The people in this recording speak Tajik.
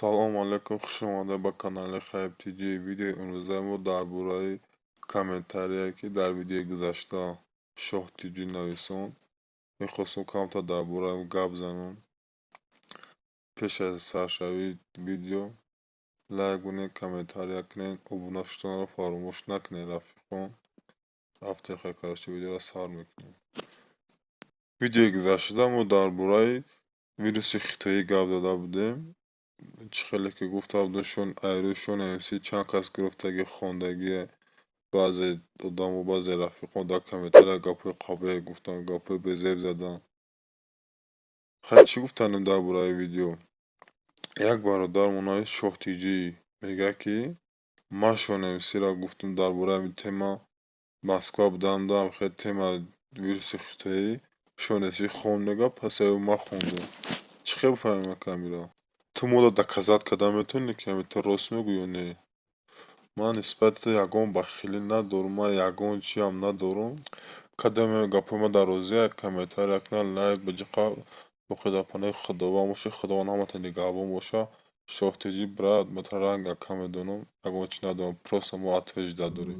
Салому алайкум, хуш омадед ба канали Хайб Тҷ. Видеои имрӯзаи мо дар бораи комментарие, ки дар видеои гузашта Шоҳ Тҷ нависонд. Мехостам камтар дар бораи он гап занам. Пеш аз саршавии видео лайк кунед, комментария кунед, обуна шуданро фаромӯш накунед, рафиқон. Рафтем, хай, короче, видеоро сар мекунем. Видеои гузашта мо дар бораи вируси хитоӣ гап зада будем. Чӣ хеле ки гуфта будем, айрӯшон МС чанд кас гирифтагӣ, хондагие. Баъзе одамо, баъзе рафиқон дар комментария гапҳои қабеҳ гуфтанд, гапҳои безеб заданд. Хай, чӣ гуфтанем дар бораи видео? Як бародармон навист, Шоҳ Тҷ мегӯяд, ки ман Шон МСро гуфтам дар бораи ҳамин тема, Москва будам, хел тема вируси хитоӣ, Шон МС хонд, мегӯяд, пас аю ман хондам. Чӣ хел бифаҳмем акамиро? Ту моро доказать карда метавонӣ, ки ҳамин ту рост мегӯӣ ё не? Ман нисбати ту ягон бахилӣ надорам, ман ягон чиам надорам. Кадоме гапҳои ман дар розия, комментария кунед, лайк биҷиқа, боқӣ дар паноҳи Худованд бошед, Худованд ҳаматон нигаҳбон бошад. Шоҳ Тҷ, брат, ман туро ранг ака медонам, ягон чиз надорам, просто мо ответ ждать дорем.